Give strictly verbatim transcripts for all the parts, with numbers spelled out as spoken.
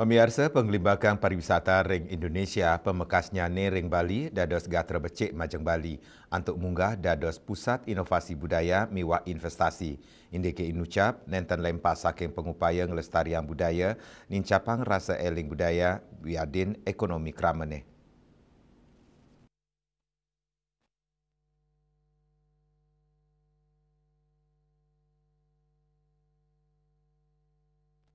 Pamiarsa, panglimbakan pariwisata ring Indonesia, pamekasnyane ring Bali, dados gatra becik majeng Bali, antuk munggah dados pusat inovasi budaya miwah investasi. Indike inucap, nenten lempas saking pangupaya nglestariang budaya, nincapang rasa eling budaya, wiadin ekonomi kramane.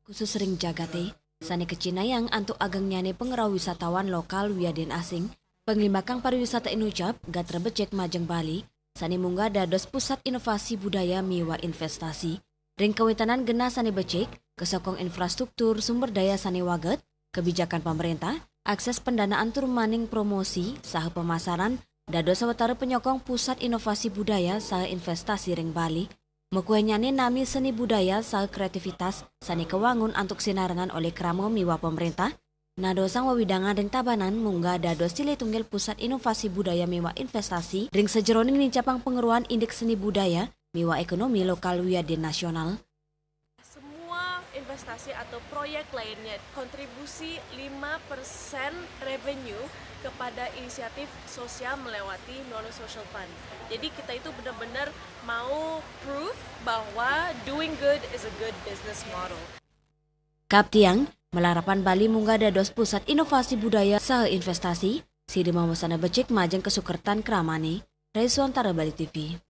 Khusus ring jagate sane kacinayang antuk agengnyane pangrauh wisatawan lokal wiadin asing, panglimbakan pariwisata inucap gatra becik majeng Bali, sane munggah dados pusat inovasi budaya miwah investasi. Ring kawintenan genah sane becik, kasokong infrastruktur sumber daya sane waget, kebijakan pamarentah, akses pandanaan tur maning promosi saha pamasaran, dados sawatara panyokong pusat inovasi budaya saha investasi ring Bali. Makuehnyane nami seni budaya saha kreativitas sane kawangun antuk sinarengan olih krama miwah pamarentah, nadosang wewidangan ring Tabanan munggah dados silih tunggil pusat inovasi budaya miwah investasi ring sajeroning nincapang pangeroan indik seni budaya miwah ekonomi lokal wiadin nasional. Semua investasi atau proyek lainnya kontribusi lima persen revenue kepada inisiatif sosial melewati Nono Social Fund. Jadi kita itu benar-benar mau proof bahwa doing good is a good business model. Kaptiang, malarapan Bali munggah dados pusat inovasi budaya saha investasi, sida mawasana becik majeng kasukertan kramane. Rai Suantara, Bali T V.